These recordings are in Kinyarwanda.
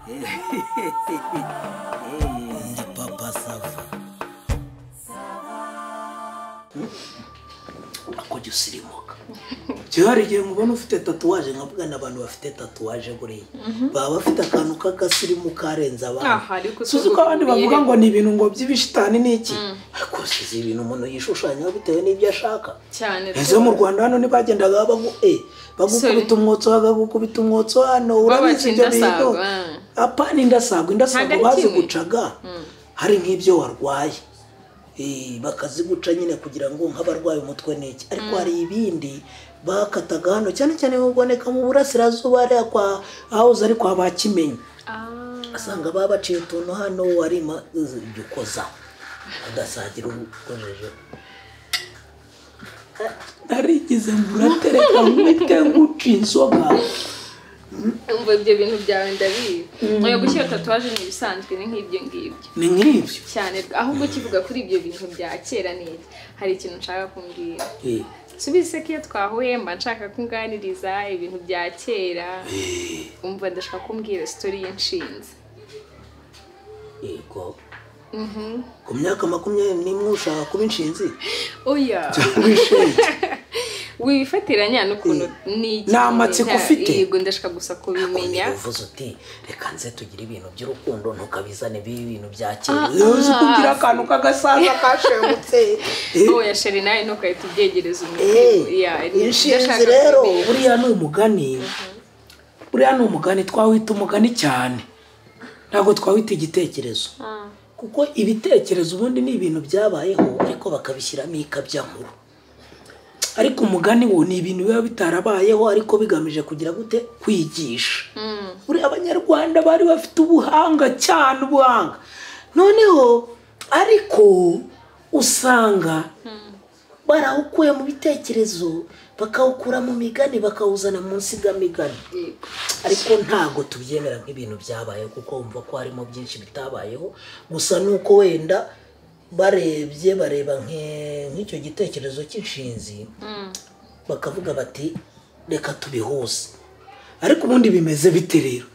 Ndi Papa Sava. Akojya usirimuka. Hari igihe mubona ufite tatouage, nkavuga n'abantu bafite tatouage buriya baba bafite akantu k'agasirimu karenze abandi. Suzi ko abandi bavuga ngo ni ibintu ngo by'ibishitani n'iki, ariko sizi ibintu umuntu yishushanyaho bitewe n'ibyo ashaka cyane. Ese mu Rwanda hano ntibagendaga bagukubita umwotso, bagukubita umwotso hano, urabizi ibyo bintu. Apana indasago, indasago bazigucaga hari nk'ibyo warwaye, bakaziguca nyine kugira ngo nk'abarwaye umutwe n'iki. Ariko hari ibindi bakataga hano cyane cyane buboneka mu burasirazuba hariya kwa aho ari kwa ba Kimenyi, asanga babaciye utuntu hano warima ibyo ukoza udasagira ukojeje. Narigize ngo uratereka nkwite nguca inzoga. Umva ibyo bintu byawe ndabizi. Oya, gushyira tatouage ni ibisanzwe, ni nk'ibyo ngibyo. Ni nk'ibyo cyane. Ahubwo kivuga kuri ibyo bintu bya kera n'iki, hari ikintu nshaka kumbwira. Subize ko iyo twahuye mba nshaka kunganiriza ibintu bya kera. Umva ndashaka kumbwira story y'inshinzi. Yego. Ku myaka 21 ushaka kuba inshinzi? Oya. Wifatiranya n'ukuntu ni iki? Ni amatsiko ufite. Yego, ndashaka gusa kubimenya. Uvuze uti reka nze tugire ibintu by'urukundo, ntukabizane ibintu bya kera. Uzi kugira akantu k'agasaza kashengutse. Oya sheri, nawe ntukahita ubyegereza umuntu. Inshinzi rero buriya ni umugani. Buriya ni umugani, twawita umugani cyane. Ntabwo twawita igitekerezo. Kuko ibitekerezo ubundi ni ibintu byabayeho ariko bakabishyiramo ikabyankuru. Ariko umugani wo ni ibintu biba bitarabayeho ariko bigamije kugira gute? Kwigisha. Buriya Abanyarwanda bari bafite ubuhanga cyane, ubuhanga. Noneho ariko usanga barawukuye mu bitekerezo, bakawukura mu migani, bakawuzana mu nsigamigani. Ariko ntago tubyemera nk'ibintu byabayeho kuko wumva ko harimo byinshi bitabayeho. Gusa nuko wenda barebye bareba nk'icyo gitekerezo cy'inshinzi bakavuga bati reka tubihuze. Ariko ubundi bimeze bite rero?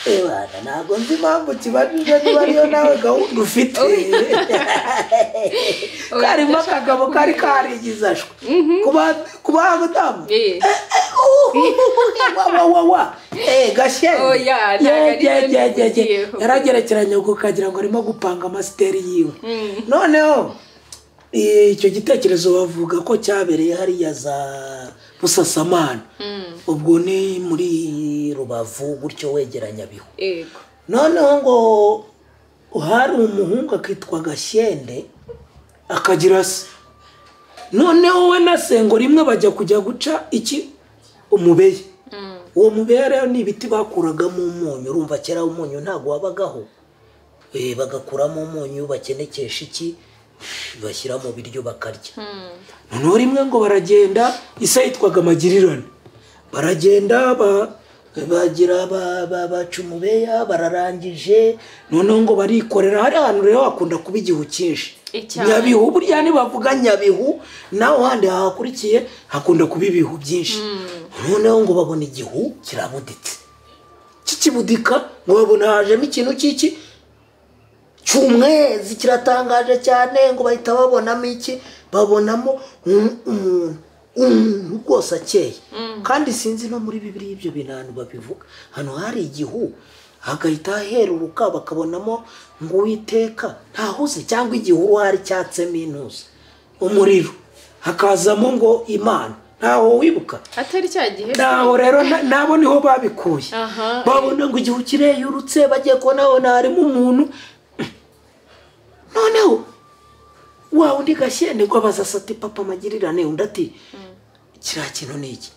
Ebana ntabwo nzi impamvu kibajije niba ariyo nawe gahunda ufite. Karimo akagabo kari karigize ashwe kuba madamu Gashyende yaragerekeranye ukagira ngo arimo gupanga amasiteri yiwe. Noneho icyo gitekerezo bavuga ko cyabereye hariya za Busasamana, ubwo ni muri Rubavu gutyo wegera Nyabihu. Noneho ngo hari umuhungu akitwa Gashyende akagira se. Noneho we na se ngo rimwe bajya kujya guca iki umubeye. Uwo mubeye rero ni ibiti bakuragamo umunyu, urumva kera umunyu ntago wabagaho. Bagakuramo umunyu bakenekesha iki bashyira mu biryo bakarya. Noneho rimwe ngo baragenda, isa yitwaga Magirirane. Baragenda bagira baca umubeya bararangije. Noneho ngo barikorera. Hari ahantu rero hakunda kuba igihu cyinshi. Nyabihu, burya nibavuga Nyabihu naho handi hahakurikiye hakunda kuba ibihu byinshi. Noneho ngo babona igihu kirabuditse, kikibudika ngo babona hajemo ikintu cy'iki cy'umwezi kiratangaje cyane. Ngo bahita babonamo iki? Babonamo umuntu rwose akeye. Kandi sinzi no muri Bibiliya ibyo bintu babivuga. Hano hari igihu hagahita heruruka bakabonamo ngo Uwiteka ntahuze, cyangwa igihuru hari cyatsemo intuza umuriro, hakazamo ngo Imana. Ntaho wibuka atari cya gihe. Naho rero nabo niho babikuye. Babona ngo igihu kireyurutse, bagiye kubona harimo umuntu. Noneho wa undi Gashyende ngo abaza ati papa Magirirane, undi ati kiriya kintu ni iki?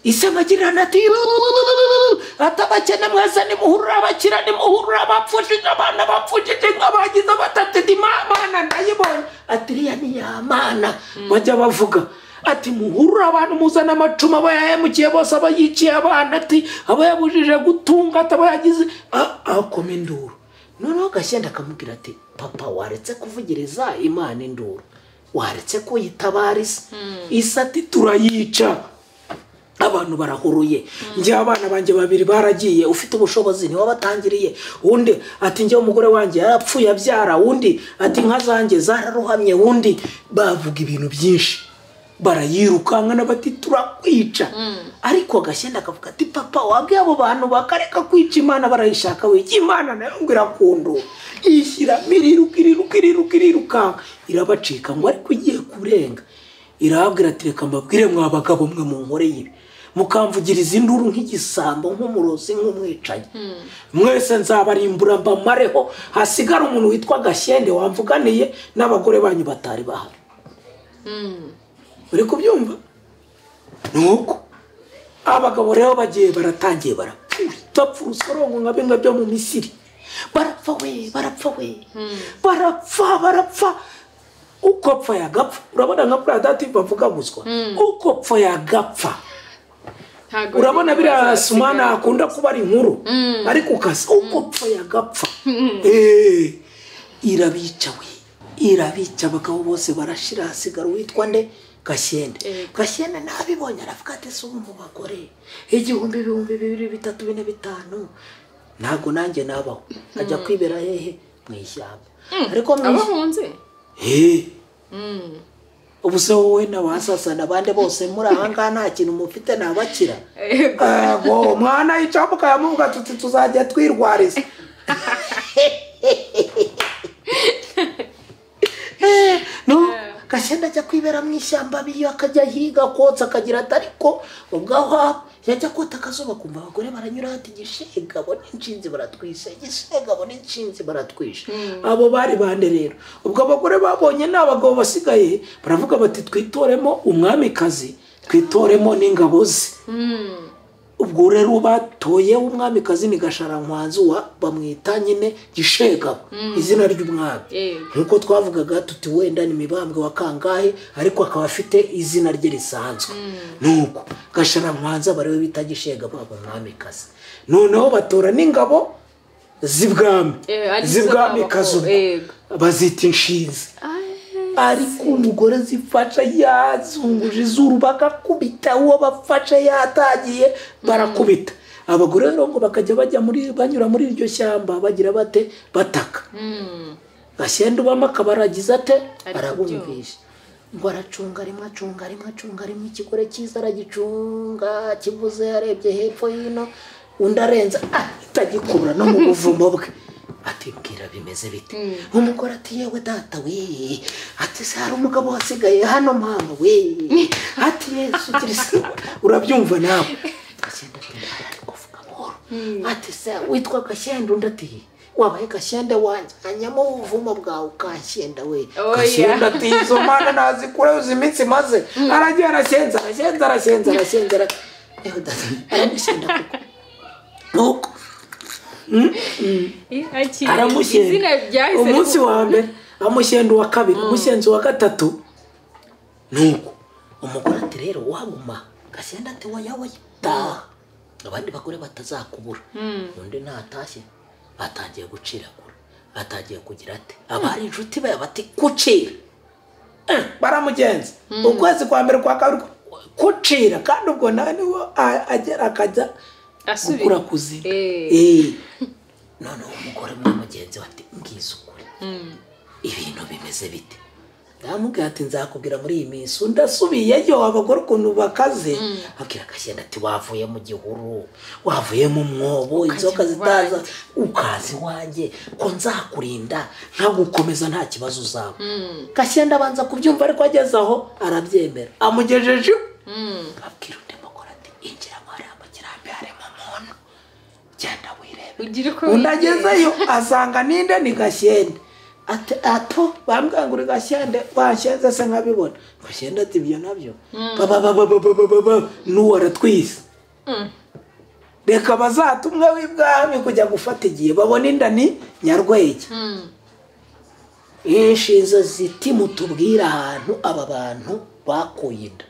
Ise Magirirane ati atabakene mwese nimuhurura, abakira nimuhurura, abapfushije abana bapfushije abagize batatu Imana ndayibonye. Ati iriya ni ya Mana bajya bavuga. Ati muhurura abantu muzana amacuma, abayahemukiye bose, abayiciye abana, ati abayabujije gutunga, ati abayagize akoma induru. Noneho Gashyende akamubwira ati papa waretse kuvugiriza Imana induru, waretse kuyitabariza. Isa ati turayica. Abantu barahuruye. Njye abana banjye babiri baragiye, ufite ubushobozi niwe batangiriye. Undi ati njye umugore wanjye yarapfuye abyara, undi ati inka zanjye zararohamye, undi bavuga ibintu byinshi. Barayirukankana bati turakwica. Ariko Gashyende akavuga ati papa wabwiye abo bantu bakareka kwica Imana, barayishaka we. Imana nayo ngo irakundura. Ishyira iriruka iriruka iriruka iriruka irabacika ngo ariko igiye kurenga. Irababwira ati reka mbabwire mwa bagabo mwe munkoreye ibi, mukamvugiriza induru nk'igisambo, nk'umurozi, nk'umwicanyi. Mwese nzabarimbura mbamareho, hasigara umuntu witwa Gashyende wamvuganiye n'abagore banyu batari bahari. Uri kubyumva? Nuko abagabo rero bagiye baratangiye barapfa urusorongo nka bimwe byo mu Misiri. Barapfa we, barapfa we. Barapfa, barapfa. Uko pfa yagapfa. Urabona nka Pradati bavuga guzwa. Uko pfa yagapfa. Urabona biriya Sumana akunda kuba ari inkuru. Ariko ukasa uko pfa yagapfa. Irabica we. Irabica abagabo bose barashira, hasigara uwitwa nde? Gashyende. Gashyende nabibonye aravuga ati si ubu mu bagore 1000, 2000, 3, 4, 5 ntago nanjye nabaho. Ajya kwibera hehe? Mu ishyamba. Ariko abahunze ubu se wowe n'abasasa n'abandi bose muri aha ngaha nta kintu mufite nabakira. Ego mwana yicamuka yamuvuga tuti tuzajya twirwariza. No Gashyende ajya kwibera mu ishyamba biyo, akajya higa kotsa akagira ati ariko ubwaho yajya kota akazuba kumva abagore baranyura ati gishegabo n'inshinzi baratwishe, gishegabo n'inshinzi baratwishe. Abo bari bande rero ubwo abagore babonye n'abagabo basigaye baravuga bati twitoremo umwamikazi, twitoremo n'ingabo ze. Ubwo rero batoye umwamikazi ni Gasharankwanzi wa bamwita nyine Gishegabo, izina ry'umwami. Nkuko twavugaga tuti wenda ni Mibambwe wa kangahe, ariko akaba afite izina rye risanzwe. Nuko Gasharankwanzi bariwe bita Gishegabo aba umwamikazi. Noneho batora n'ingabo z'ibwami, z'ibwamikazi bazita inshinzi. Ariko umugore zifasha yazunguje izuru bakakubita, uwo bafashe yatagiye barakubita. Abagore rero ngo bakajya bajya muri banyura muri iryo shyamba bagira bate bataka. Gashyende ubamo akabaragiza ate arabumvisha. Ngo aracunga rimwe acunga rimwe acunga rimwe, ikigore cyiza aragicunga kivuze yarebye hepfo hino, undi arenza atagikura no mu buvumo bwe. Ati mbwira bimeze bite? Umugore ati yewe data we, ati se hari umugabo wasigaye hano mama we, ati Yesu Kristo. Urabyumva nawe. Gashyende ati kuvuga buhoro. Ati se witwa Gashyende? Undi ati wabaye Gashyende wanjye anyamo ubuvumo bwawe ukanshyenda we. Gashyende ati izo mana nazikura uzi iminsi maze. Aragiye arashyenza arashyenza arashyenza arashyenza. Yewe data aramushyenda koko. Nuko aramushyenda umunsi wa mbere, amushyenda uwa kabiri, amushyenda uwa gatatu. Nuko umugore ati rero waguma. Gashyende ati oya oya taha, abandi bagore batazakubura. Undi natashye atangiye guciragura, atangiye kugira ate abari inshuti bayo bati kucira. Baramugenza ukwezi kwa mbere kwa kabiri kucira, kandi ubwo nawe niwo agera akajya gukura kuzina. Noneho umugore mugenzi we ati mbwiza ukuri ibintu bimeze bite? Ndamubwira ati nzakubwira muri iyi minsi. Undi asubiyeyo abagore ukuntu bakaze, abwira Gashyende ati wavuye mu gihuru, wavuye mu mwobo, inzoka zitaza, ukaza iwanjye ko nzakurinda nkagukomeza nta kibazo uzaba. Gashyende abanza kubyumva ariko ageze aho arabyemera. Amugejeje abwira undi mugore ati injira hariya mu kirambi harimo umuntu, genda wirebe. Undi agezeyo asanga ninde? Ni Gashyende. Ati ato bambwira ngo uri Gashyende, wanshenze se nkabibona. Gashyende ati ibyo nabyo baba baba baba n'uwo aratwise. Reka bazatumwe w'ibwami kujya gufata igihe babona inda ni Nyarwege. Inshinzo ziti mutubwira ahantu aba bantu bakuye inda.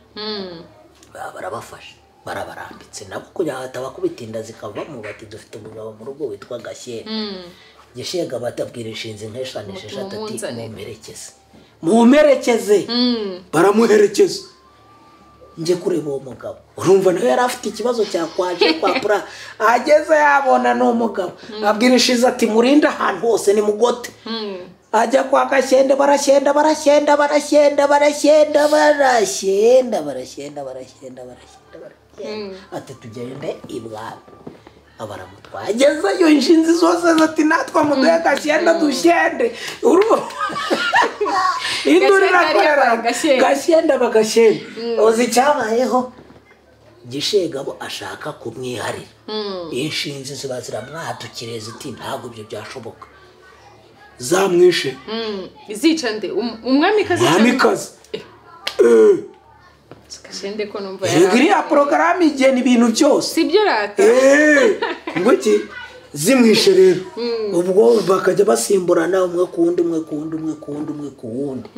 Barabafashe barabarambitse nabo kugira batabakubita inda zikavamo, bati dufite umugabo mu rugo witwa Gashyende. Gishega batabwira inshinzi nk'eshanu esheshatu ati mumperekeze, mumperekeze. Baramuherekeza. Njye kureba uwo mugabo. Urumva nawe yari afite ikibazo cya kwaje kwa pura. Ageze yabona ni umugabo. Abwira inshinzi ati murinde ahantu hose ni mugote. Ajya kwa Gashyende barashyenda barashyenda barashyenda barashyenda barashyenda barashyenda barashyenda barashyenda. Ati tugende ibwami. Abaramutwaye. Agezeyo inshinzi zose ati natwe muduhe Gashyende dushyende. Urumva induru irakorera Gashyende bagashyenda. Uzi icyabayeho? Gishegabo ashaka kumwiharira. Inshinzi ziba ziramwatukire ziti ntabwo ibyo byashoboka. Zamwishe. Izica nde? Umwamikazi. Umwamikazi. Gashyende ko numva yari. Iriya porogaramu igena ibintu byose. Sibyo rata. Nguki zimwishe rero. Ubwo bakajya basimburana umwe ku wundi umwe ku wundi umwe ku wundi umwe ku wundi.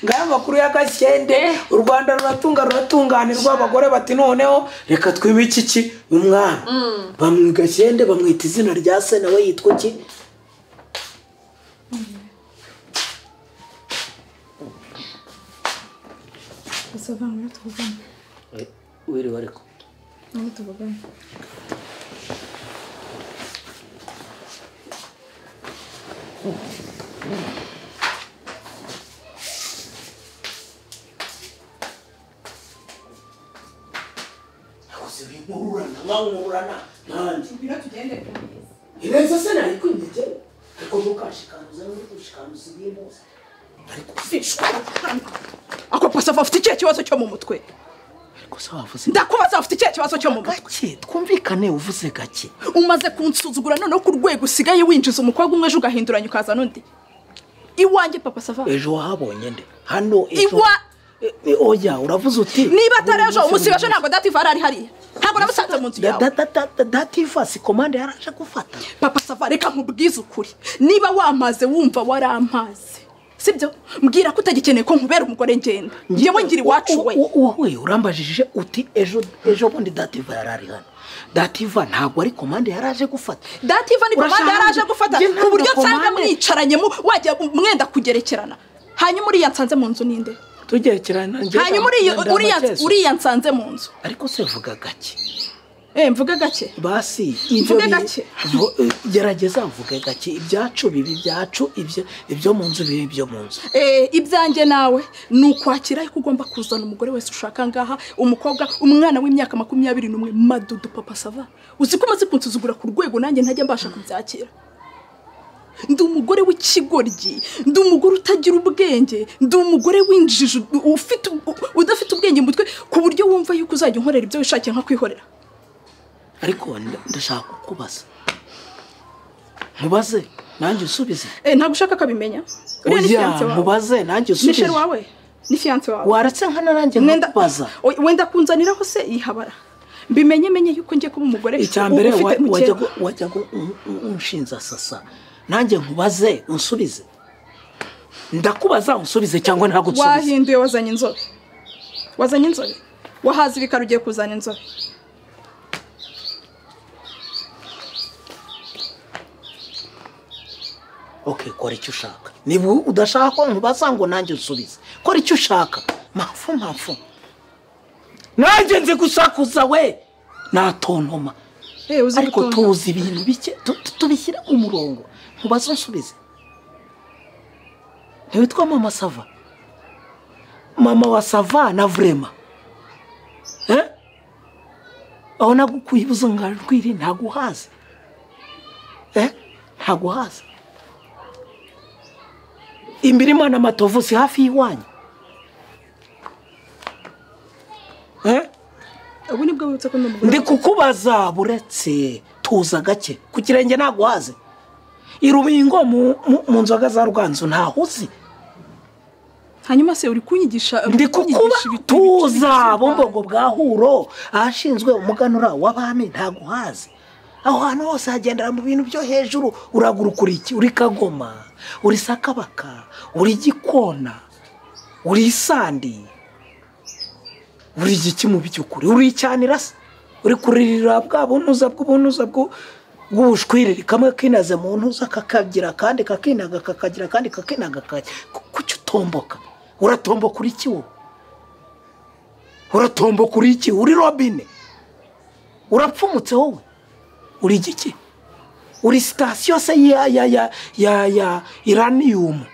Ngaya makuru ya Gashyende, u Rwanda ruratunga ruratunganirwa, abagore bati noneho reka twibike iki umwami. Bamwe Gashyende bamwita izina rya se nawe yitwa iki? Wiriwe ariko. Tuvugane. Nkururana nanjye. Ngwino tugende please. Ineza se nayikwimye ariko ntukashikanuze n'ugushikanuza ibintu bose. Ariko fishwa. Ako pasa afite ikihe kibazo cyo mu mutwe? Ariko se wavuze. Ndakubaza afite ikihe kibazo cyo mu mutwe? Gake twumvikane uvuze gake. Umaze kunsuzugura noneho ku rwego usigaye winjiza umukobwa umwe ejo ugahinduranya ukaza n'undi. Iwanjye papa sava. Ejo wahabonye nde? Hano ejo. Oya uravuze uti niba atari ejo umusiba ejo ntabwo Dativa ari hariya. Ntabwo namusanze mu nzu yawe. Dativa si komande yaraje gufata. Papa sava reka nkubwize ukuri. Niba wamaze wumva warampaze. Sibyo? Mbwira ko utagikeneye ko nkubera umugore ngenda. Ngewe ngira iwacu we. Wowe urambajije uti ejo ejo bundi Dativa yarari hano. Dativa ntabwo ari komande yaraje gufata. Dativa ni komande yaraje gufata ku buryo nsanga mwicaranye wajya mwenda kugerekerana. Hanyuma uriya nsanze mu nzu ninde? Tugerekerana nge. Hanyuma uriya nsanze mu nzu. Ariko se vuga gake. Mvuga gake. Basi ibyo gake. Gerageza mvuge gake ibyacu bibi byacu ibyo mu nzu bibi byo mu nzu. Ibyanjye nawe nukwakira yuko ugomba kuzana umugore wese ushaka ngaha, umukobwa umwana w'imyaka 21 madudu papa sava. Uzi ko umaze kunsuzugura ku rwego nanjye ntajya mbasha kubyakira. Ndi umugore w'ikigoryi, ndi umugore utagira ubwenge, ndi umugore w'injiji ufite udafite ubwenge mutwe ku buryo wumva yuko uzajya unkorera ibyo wishakiye nka kwihorera. Ariko ndashaka kukubaza. Mubaze nanjye usubize. Ntabwo ushaka kabimenya. Uriya ni fiance wawe. Mubaze nanjye usubize. Ni cher wawe. Ni fiance wawe. Waratse nkana nanjye nkubaza. Wenda kunzaniraho se ihabara. Mbimenye menye yuko ngiye kuba umugore. Icyambere wajya unshinza sasa. Nanjye nkubaze unsubize. Ndakubaza unsubize cyangwa ntabwo unsubize. Wahinduye wazanye inzobe. Wazanye inzobe. Wahaze ibikaro ugiye kuzana inzobe. Okay, kora icyo ushaka. Niba udashaka ko nkubaza ngo nanjye unsubize. Kora icyo ushaka. Mpamvu mpamvu. Nanjye nzi gusakuza we. Natontoma. Ariko tuzi ibintu bike tubishyira umurongo. Nkubaze unsubize. Ntiwitwa mama Sava? Mama wa Sava na Vrema. Aho nagukuyibuza ngarwiri ntaguhaze. Ntaguhaze. Imirima na matovu si hafi iwanyu. Ubu nibwo wibutse ko ndi umugore. Ndi kukubaza buretse tuza gake ku kirenge ntaguhaze. Irubingo mu nzoga za Ruganzu ntahuzi. Hanyuma se uri kunyigisha ndi kukuba tuza Bumbogo bwa Huro ahashinzwe umuganura w'abami ntaguhaze. Aho hantu hose hagendera mu bintu byo hejuru uragurukura iki? Uri Kagoma, uri Sakabaka, uri Gikona, uri Isandi, uri igiki mu by'ukuri, uri Icyanira se, uri kuririra bwa bunuza bw'ubunuza bw'ubushwiriri kamwe kinaze mu ntuza kakagira kandi kakinaga kakagira kandi kakinaga kuki utomboka? Uratomboka uri iki wowe? Uratomboka uri iki? Uri robine? Urapfumutse wowe? Uri igiki? Uri sitasiyo se ya ya ya ya ya iraniyumu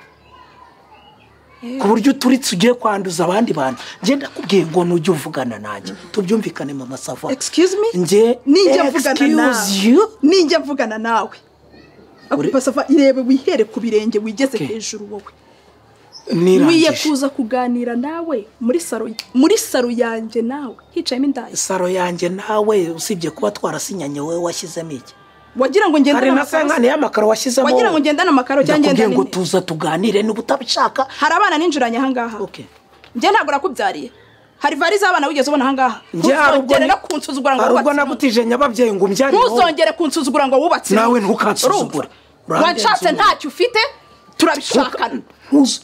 ku buryo uturitse ugiye kwanduza abandi bantu? Njye ndakubwiye ngo nujye uvugana nanjye tubyumvikane mama Sava. Excuse me? Njye ninjye mvugana nawe. Ninjye mvugana nawe. Papa Sava, irebe wihere ku birenge wigeze hejuru wowe. Nkwiye kuza kuganira nawe muri saro yanjye nawe hicayemo indaya. Saro yanjye nawe usibye kuba twarasinyanye wowe washyizemo iki? Wagira ngo ngendane na sankane y'amakaro washyizemo. Wagira ngo ngendane amakaro cyangwa ngendane. Ngo tuza tuganire niba utabishaka. Hari abana ninjiranye aha ngaha. Okay. Njye ntabwo nakubyariye. Hari varize abana wigeze ubona aha ngaha. Ntuzongere no kunsuzugura ngo wubatse. Hari ubwo nagutije nyababyeyi ngo umbyarire. Ntuzongere kunsuzugura ngo wubatse. Nawe ntukansuzugure. Wanshatse ntacyo ufite turabishakana.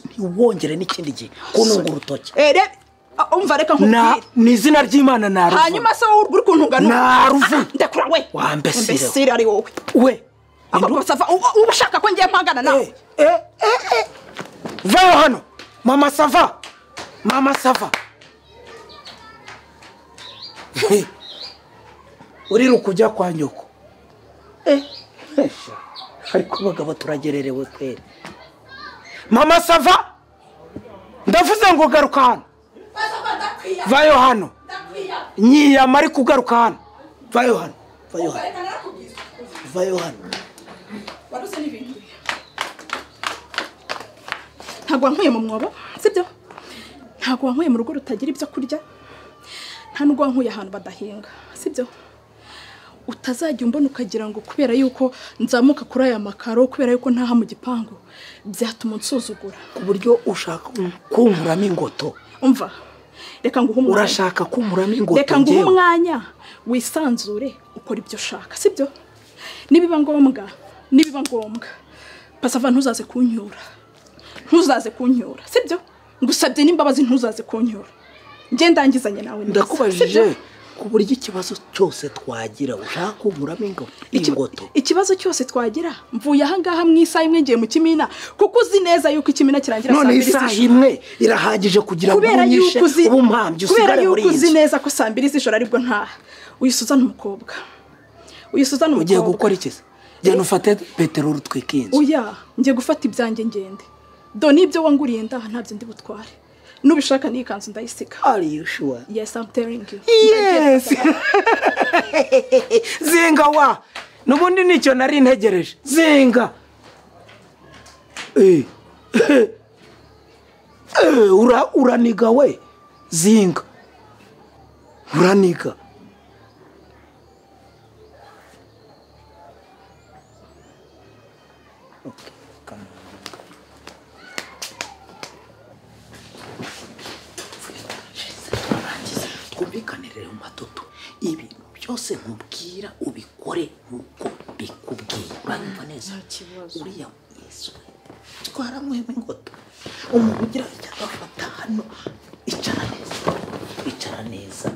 Ntiwongere n'ikindi gihe kununga urutoki. Umva reka nkubwire. Ni izina ry'Imana naruvuye. Hanyuma se wowe uri kuntunga naruvuye. Ndakura we. Wa mbesire ari wowe. We. Papa Sava, uba ushaka ko ngiye mpangana nawe. Vayo hano. Mama Sava. Mama Sava. Uriruka ujya kwa nyoko. Ariko abagabo turagererewe kweri. Mama Sava, ndavuze ngo garuka hano. Vayo hano. Nyiyama ari kugaruka hano. Vayo hano. Vayo hano. Vayo hano. Ntabwo wankuye mu mwobo, sibyo? Ntabwo wankuye mu rugo rutagira ibyo kurya. Nta nubwo wankuye ahantu badahinga, sibyo? Utazajya umbona ukagira ngo kubera yuko nzamuka kuri aya makaro, kubera yuko ntaha mu gipangu, byatuma unsuzugura. Ku buryo ushaka kunkuramo ingoto. Umva, reka nguhe umwanya. Urashaka kunkuramo ingoto. Reka nguhe umwanya wisanzure ukora ibyo ushaka, sibyo? Nibiba ngombwa, nibiba ngombwa, Pasava ntuzaze kunyura. Ntuzaze kunyura, sibyo? Ngusabye n'imbabazi ntuzaze kunyura. Nge ndangizanye nawe. Ndakubajije ku buryo ikibazo cyose twagira ushaka kunkuramo ingoto. Ikibazo cyose twagira mvuye aha ngaha mu isaha imwe ngiye mu kimina, kuko uzi neza yuko ikimina kirangira saa 2. None isaha imwe irahagije kugira ngo unyishe ubumpambye usigare muri iyi nzu. Kubera yuko uzi neza ko saa 2 z'ijoro aribwo ntaha. Uyisuzana umukobwa. Uyisuzana umukobwa. Ugiye gukora iki se? Genda ufate peteroli utwike inzu. Oya, ngiye gufata ibyanjye ngende. Do nibyo wanguriye ndaha ntabyo ndi butware. Nubishaka ni ikanzu ndayisiga. Are you sure? Yes, I'm telling you. Yes. Zinga wa. Nubundi nicyo nari ntegereje. Zinga. Uraniga we. Zinga. Uraniga. Okay, come on. Twumvikanire mu matoto ibintu byose nkubwira ubikore nkuko bikubwiye. Uranyumva neza? Uriya Yesu twaramuhema ingoto. Umuntu ugira agafata hano. Icara neza, icara neza,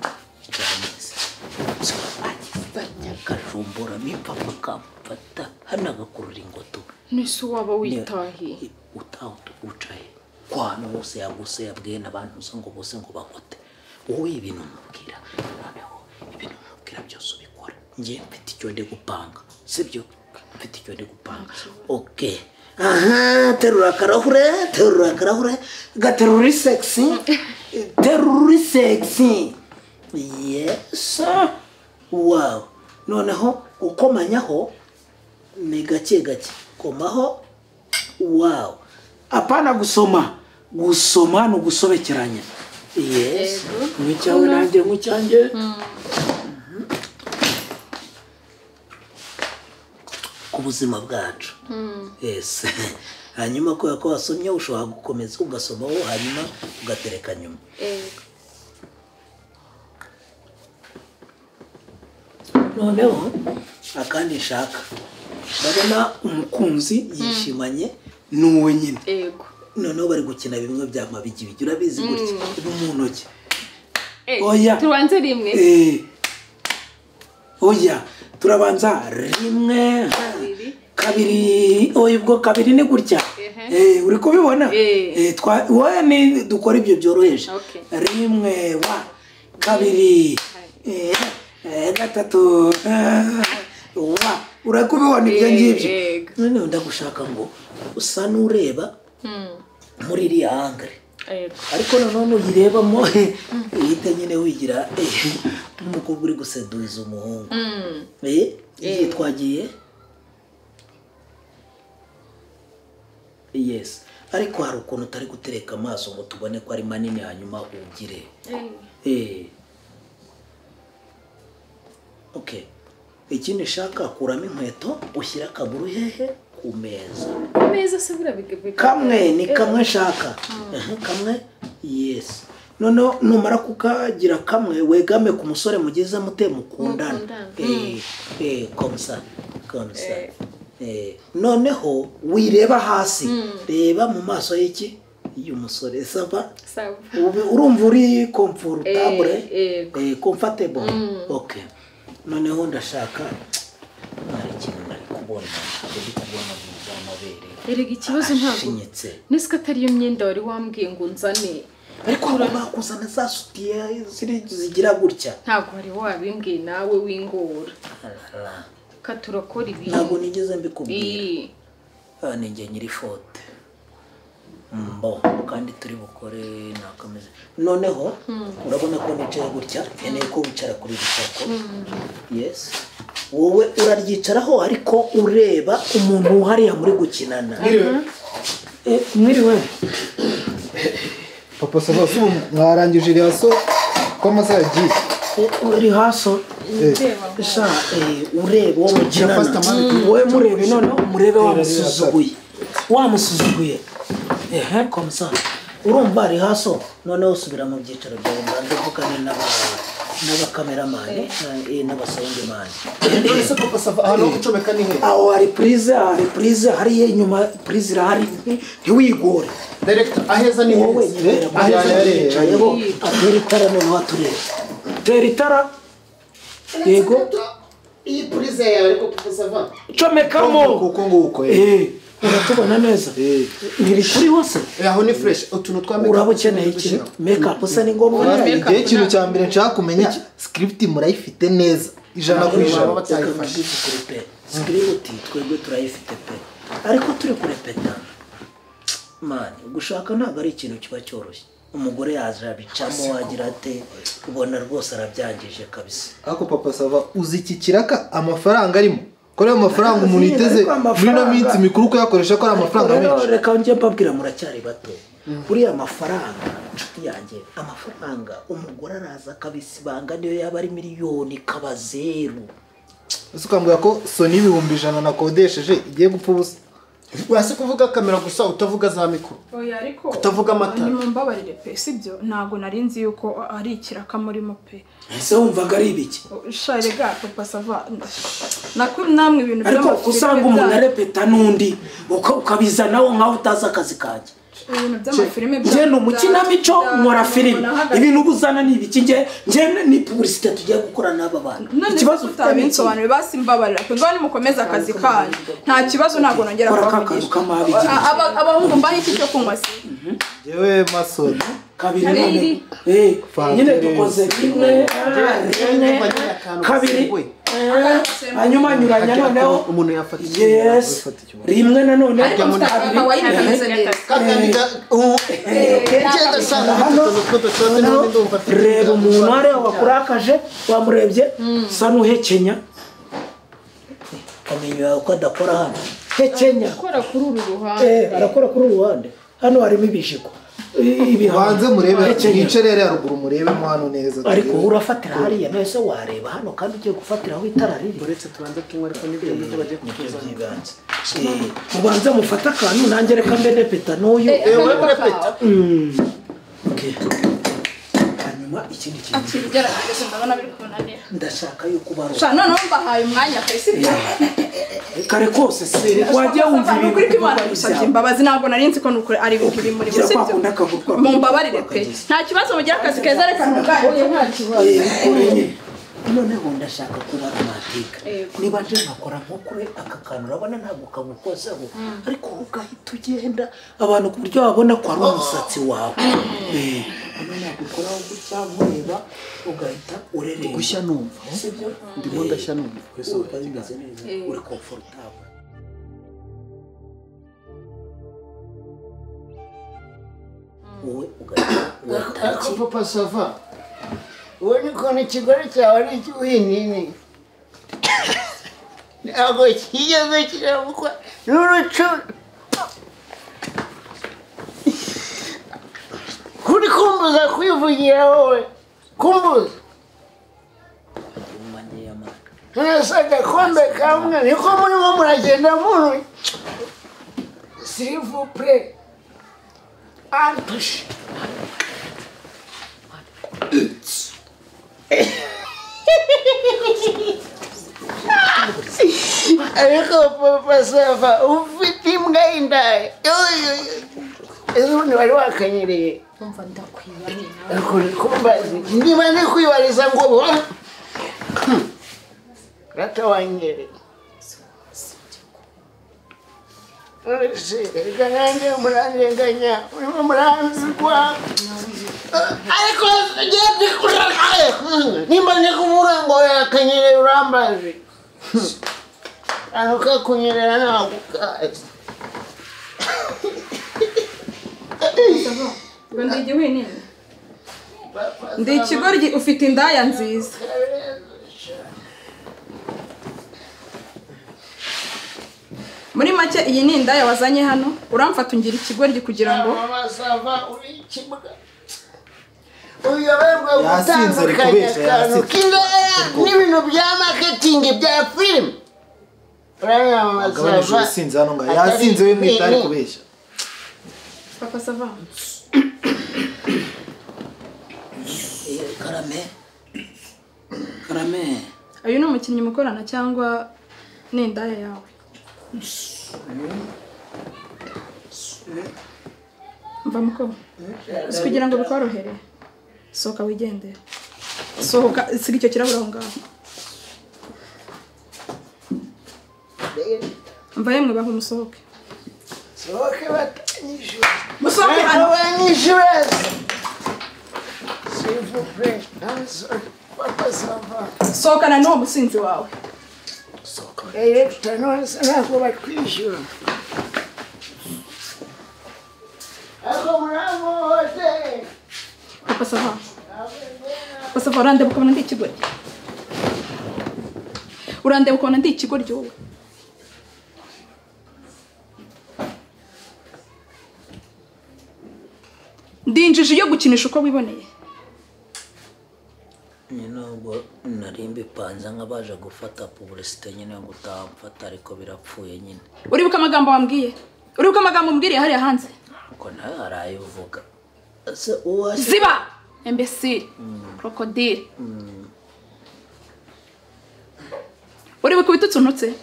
icara neza. Akajumbura mipfa akamfata hano agakurura ingoto. Nese waba witahiye utaha ucaye kwa hantu hose yaguse yabwiye n'abantu ngo bose ngo bagote. Wowe ibintu nkubwira, noneho ibintu nkubwira byose ubikora. Njye mfite icyo ndi gupanga, sibyo? Mfite icyo ndi gupanga. Okay. Aha, terura akarahure, terura akarahure, gaterura uri sexy, terura uri sexy. Yes. Wow. Noneho ukomanyaho ni gake gake. Komaho. Wow. Apana gusoma. Gusoma no gusobekeranya. Yes. Nk'icyawe nanjye nk'icyanjye. Ku buzima bwacu. Yes. Hanyuma kubera ko wasomye ushobora gukomeza ugasomaho hanyuma ugatereka nyuma. Noneho akandi nshaka. Ndabona umukunzi yishimanye n'uwe nyine. Yego. Noneho bari gukina bimwe bya mabigibigi urabizi gutya mu ntoki. Oya. Tubanze rimwe. Oya, turabanza rimwe, kabiri. Oya, ubwo kabiri ni gutya. Uri kubibona? Wowe ni dukora ibyo byoroheje. Rimwe wa 2 3 wa urakubibona ibyo ngibyo. Noneho ndagushaka ngo usa n'ureba muri iriya angre, ariko nanone uyirebamo uhita nyine wigira nk'umukobwa uri guseduza umuhungu. Igihe twagiye yes, ariko hari ukuntu utari gutereka amaso ngo tubone ko ari manini hanyuma ugire okay. Ikindi nshaka kuramo inkweto ushyira akaguru hehe ku meza. Ku meza se bura bigabika. Kamwe ni kamwe nshaka. Kamwe yes. Noneho numara kukagira kamwe wegame ku musore mugeze mute mukundana. Komsa komsa. Noneho wireba hasi, reba mu maso y'iki y'umusore. Sava urumva uri comfortable, comfortable. Okay. Noneho ndashaka hari ikintu nari kubona, ntabwo ndi kubona amabere. Erega ikibazo ntabwo nisiko atari yo myenda wari wambwiye ngo nzane, ariko bakuzana za sutiye zigira gutya. Ntabwo wari wabimbwiye nawe wingora. Turakora ibintu ntabwo nigeze mbikubwira. Ni njye nyiri fote mbo kandi turi bukore nakomeze. Noneho urabona ko nicaye gutya, nkeneye ko wicara kuri iri sako. Yes, wowe uraryicaraho ariko ureba umuntu hariya muri gukinana. Mwiriwe Papa Sava, mwarangije irihaso ko amasaha yagiye? Irihaso sha ureba uwo mukinana, wowe murebe. Noneho murebe wamusuzuguye, wamusuzuguye. Komsa urumva ari haso. Noneho usubira mu byicaro byawe mbanze mvugane n'abakameramani n'abasawundimani. None se Papa Sava ahantu ho gucomeka ni he? Aho hari purize, hari purize hariya inyuma, purize irahari ntiwigore. Director aheza ni wowe aheza yicayeho atera itara. Noneho atureba tera itara. Yego iyi purize yawe ariko Papa Sava comekamo kuko nguko uratubona neza. Ntiri kuri hose aho ni fresh. Utuntu twa make uraba ukeneye iki? Make up usa ni ngombwa. Igihe ikintu cya mbere nshaka kumenya script murayifite neza 100% batayifashe pe. Script twebwe turayifite pe, ariko turi kurepeta man. Gushaka ntabwo ari ikintu kiba cyoroshye. Umugore yaje abicamo agira ate ubona rwose arabyangije kabisa. Ariko Papa Sava uzi iki kiraka amafaranga arimo? Kore amafaranga umuntu yiteze muri no minsi mikuru ko yakoresha ko ari amafaranga menshi. Reka njye mbabwira muracyari bato. Buriya amafaranga inshuti yanjye, amafaranga umugore araza akabisibanga niyo yaba ari miliyoni kaba zeru. Ese ukambwira ko Sony 100,000 nakodesheje igiye gupfa ubusa? Wase kuvuga kamera gusa utavuga za mikoro. Oya ariko utavuga amatara. Nimumbabarire pe, sibyo ntago narinzi yuko ari ikiraka murimo pe. Ese wumvaga ari ibiki? Sharega Papa Sava nakwe namwe ibintu by'amafilime. Ariko usanga umuntu arepeta n'undi ukabizanaho nkaho utazi akazi kanjye. Ibintu by'amafilime bya nje umukinamico nkora filime. Ibintu ubuzana ni ibiki? Nje nje ni publicité tugiye gukora n'aba bantu. Ikibazo utabisobanuye basi mbabarira pe, ngo nimukomeza akazi kanyu. Nta kibazo ntago nongera kubavugisha. Abahungu mbahe iki cyo kunywa se? Jewe masoni kabiri none. Nyine dukoze rimwe kabiri hanyuma nyuranya noneho umuntu yafata. Yes, rimwe nanone reba umuntu hariya wakurakaje wamurebye sa n'uhekenya kamenya uko adakora hano. Hekenya akora kuri uru ruhande. Arakora kuri uru ruhande. Hano harimo ibijiko. Banze murebe yicerere haruguru murebemo hano neza. Ariko urafatira hariya nese wareba hano kandi ugiye gufatira aho itara riri. Uretse tubanze tunywa ariko nibyo ngibyo bagiye kutuzana. Mubanze mufata akantu nanjye reka mbe nepeta n'uyu. Repeta. Okay. Hanyuma ikindi kintu. Akigerageza ndabona biri kunanira. Ndashaka yuko baro. Sha noneho mbahaye umwanya pe sibyo. Kare kose se wajya wumva ibintu kuri kwimana gusabye imbabazi ntabwo nari nzi ko nukuri ari ibintu biri muri sibyo. Mumbabarire pe. Nta kibazo mugira akazi keza reka ntuganye. Nta kibazo. Noneho ndashaka kuba romantique. Niba nje nkakora nko kuri aka kantu urabona ntabwo kagukozeho ariko ugahita ugenda abantu ku buryo babona ko ari umusatsi wawe. None nagukoraho gutya nkureba Ugahita ureremba. Gushya numva. Sibyo? Ndimo ndashya numva. Urumva bimeze neza. Uri comfortable. Wowe ugahita Ariko Papa Sava, wowe ukuntu ikigore cyawe ari icy'ubuhinini. Ntabwo kigeze kirabukwa n'urucu. Kuri kumbuza kwivugira wowe, kumbuza. Nonese agakombe kamwe niko murimo muragenda muru. S'il vous plaît. Antush. Ariko Papa Sava ufite imbwa y'indaya. Ejo bundi wari wakanyereye. Umva ndakwiyamye. Kumbaza niba ndi kwibariza ngo rata wanyereye. Reka nanjye murandenganya, murimo muranzigwa. Ariko ngende kurakaye. Nimba ndi kuvuga ngo yakanyereye urambaje. Anuka kunyerera ntabwo kazi. Ngo ndi igiwinini. Ndi ikigoryi ufite indaya nziza. Muri make iyi ni indaya wazanye hano, uramfata ungira ikigoryi kugira ngo uyoberwe gutandukanya akantu k'indaya n'ibintu bya marketing bya film. Agabanije ubusinzi hano ngaha. Yasinze we mwita ari kubeshya. Papa Sava. Karame. Karame. Uyu ni umukinnyi mukorana cyangwa ni indaya yawe? Mva muko. Si kugira ngo bikorohere. Sohoka wigendere. Sohoka siga icyo kirabura aho ngaho. Mva yemwe baho musohoke. Sohoke batanyishyura. Musohoke hano. Banyishyura. S'il vous plaît. I'm sorry. Papa Sava. Sohokana n'uwo musinzi wawe. Director nonese ntabwo batwishyura. Ariko muramuhoze. Papa Sava. Papa Sava urandeba ukabona ndi ikigoryi. Urandeba ukabona ndi ikigoryi wowe. Ndi injiji yo gukinisha uko wiboneye. Nubwo nari mbipanze nk'abaje gufata publicité nyine ngo utamfata ariko birapfuye nyine. Uribuka amagambo wambwiye? Uribuka amagambo umbwiriye hariya hanze? Ko nawe arayivuga. Ziba! Imbesire. Crocodile. Uribuka ibitutsi untutse?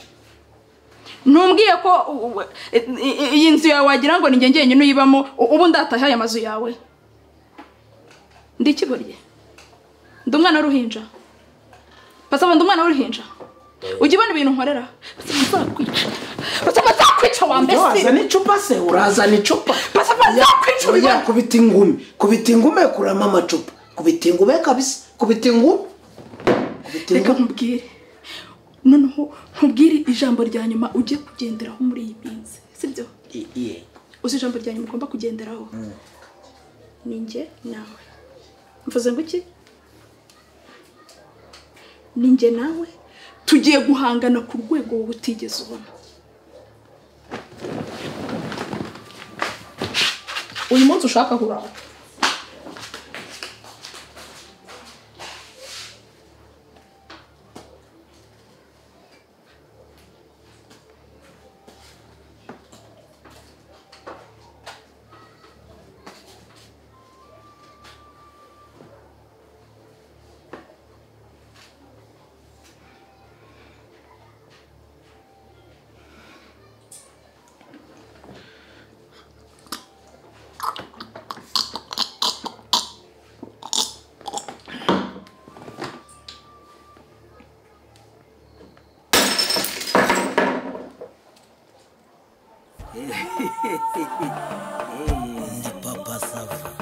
Ntumbwiye ko iyi nzu yawe wagira ngo ni njye njyenyine uyibamo, ubu ndataha aya mazu yawe. Ndi ikigoryi. Ndi umwana w'uruhinja. Pasaba ndi umwana w'uruhinja. Ujya ubona ibintu nkorera. Pasaba nzakwica. Pasaba nzakwica wa mbese. Urazana icupa se? Urazana icupa. Pasaba nzakwica. Oya kubita ingumi. Kubita ingume kurama amacupa. Kubita ingume kabisa. Kubita ingume. Reka nkubwire. Noneho nkubwire ijambo rya nyuma ujye kugenderaho muri iyi minsi. Sibyo? Yego. Uzi ijambo rya nyuma ugomba kugenderaho? Ni njye nawe. Mvuze ngo iki? Ni njye nawe tugiye guhangana ku rwego wowe utigeze ubona. Uyu munsi ushaka kurara. Papa Sava.